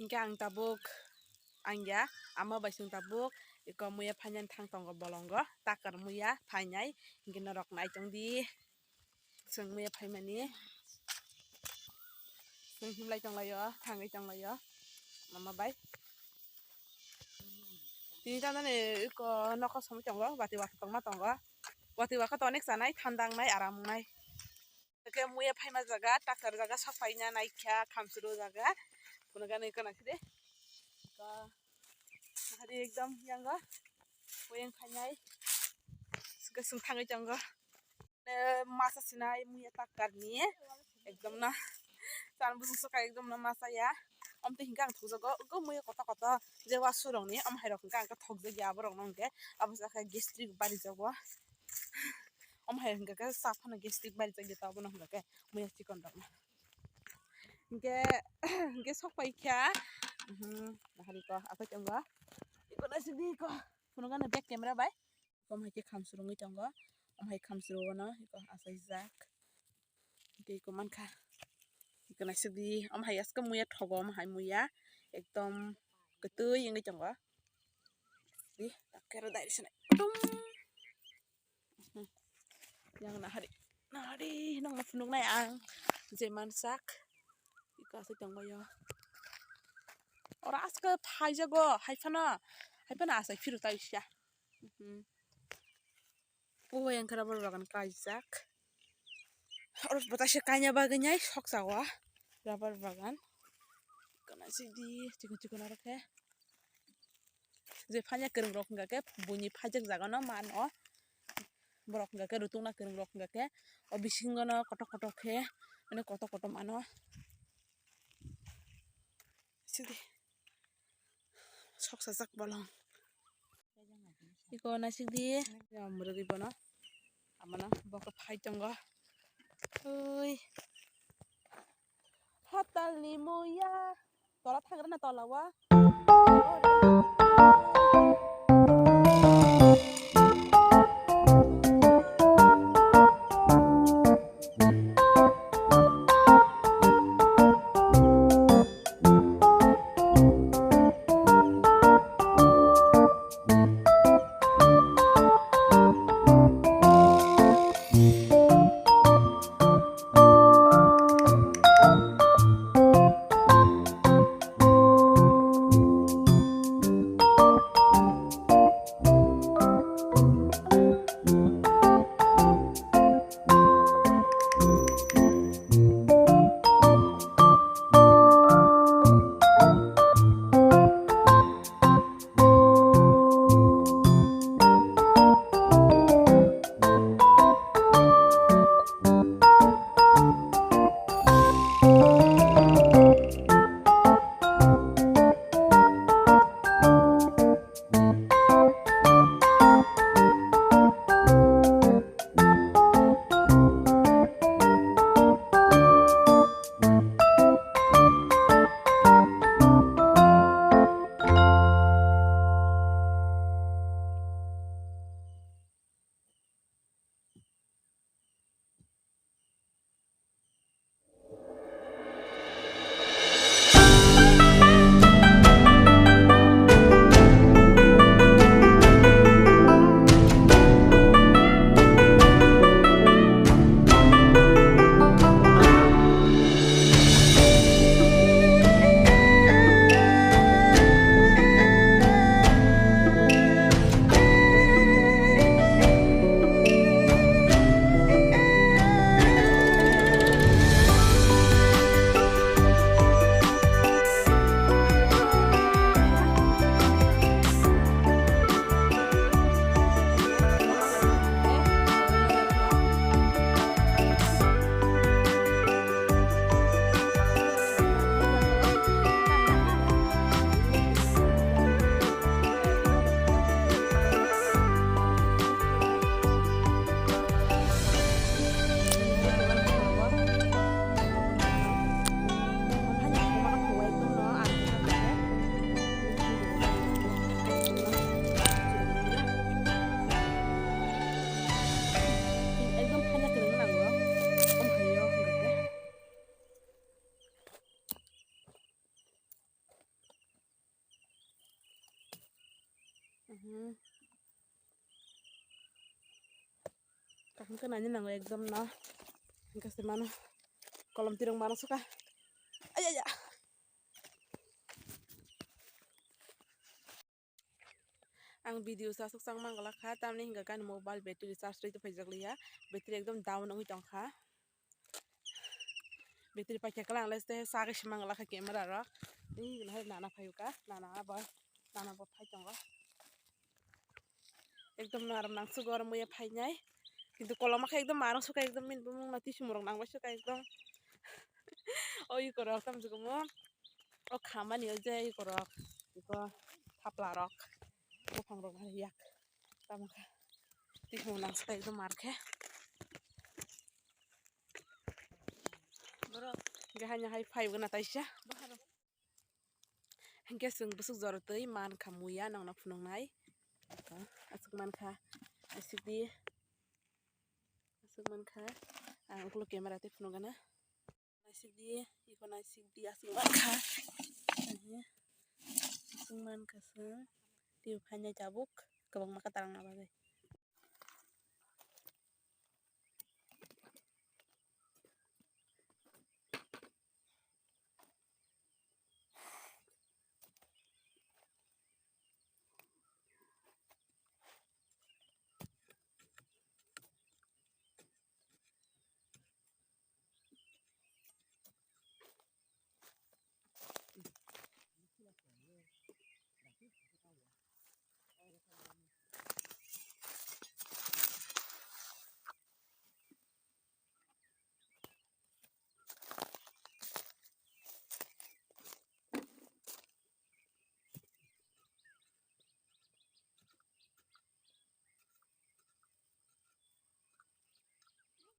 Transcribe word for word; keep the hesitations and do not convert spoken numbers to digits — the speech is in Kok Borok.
Hinkhe ang tabuk ang ya, ama bai chwng tabuk iko muya phainani thang tongo bolongo, takar muya phainai, hinkhe norok nai tong di. Chwng muya phaimani. Chwng himlai tonglaio, thangwi tonglaio. Mama bai. Tini tamani iko nokho somoi tongo, bati waka tongma tongo. Bati waka to onek chanai, thanda wngnai, aram wngnai. Hwnkhe muya phaima jaga, takar jaga, sok phaina naikha, khamsuro jaga. Phunukha nai iko naikhe de. Iko hari ekdom yango. Oyang phainai. Swkang swng thangwi tongo. Eh, masa sinai muya takarni ekdom na. Chan bwswk swkang ekdom na masa ya. Omtwi hinkhe ang thokjago. Go muya koto koto je wasu rokni, om hai rok hinkhe ang thokjagya aborokno hinkhe. Abo sakha gastric barijago. Om hai hinkhe sa phano gastric barijagya, abono hinkhe muya chikon rokno. Hinkhe, hinkhe sok paikha. Mhm, nahari ko, apai tongo. Iko naisidi ko. Phunukha nai back camera bai. Om hai khe khamsrwngwi tongo. Om hai khamsrwngno iko achaijak. Tei iko mankha. Iko naisik di. Om hai aske muya thogo, om hai muya. Ekdom kwtwi wngwi tongo. Di, takkero dai sinai. Tum. Yang nahari. Nahari, nokno phunuknai ang. Je mansak. Iko asai tongbaio. Oro aske phaijago, hai phano. Hai phano asai phiru tai sia. Mhm. Obo yang khe rubber bagan kaijak. Oro bwtaisa kaina bagwi nai soksa o rubber bagan. Kana sidi chikon chikon aro khe. Je phanya kwrwng rok hwnka khe buini phaijak jaga no mano. Borok hwnka khe rutung na kwrwng rok hwnka khe o bisingo no kotor kotor khe mane kotor kotor mano. Sidi. Sok sajak bolong. Iko naisik di. Yang murugwi bono. Amana bokol phai tongo. Ui. Hotel ni muya. Tola thagra na tola wa. Hmm. Kaham khe naina nango ekdom no. Hingke se mano. Kolom tirok mano suka. Ayaya. Ang video sa suk sang manglak kha, tamni hingka kani mobile battery charge rwi tongphai jak liya, battery ekdom down wngwi tong kha. Battery paikha khe ang le se sa khe se manglak kha camera rok. Tei hwnwi hai nana phaio ka, nana abo, nana bo phai tongo. Ekdom naram nang sugo oro muya phainai. Kintu koloma khe ekdom marang suka ekdom min bumung na tisung rok nang bai suka ekdom. O iko rok tam sugo mo. O khamani o je iko rok. Iko thapla rok. Buphang rok hai yak. Tamo khe. Tisung nang suka ekdom mar khe. Borok. Gahanya hai phai gana taisa. Baharo. Hingke chwng bwswk jora twi man kha muya nongno phunuknai. Aswk man kha, aswk di, aswk man kha. Ang ukulok camera tei phunukgana. Aswk di, iko aswk di, aswk man kha. Aswk man kha chwng. Twi phainai tabuk, kwbangma khe tarang na bagwi.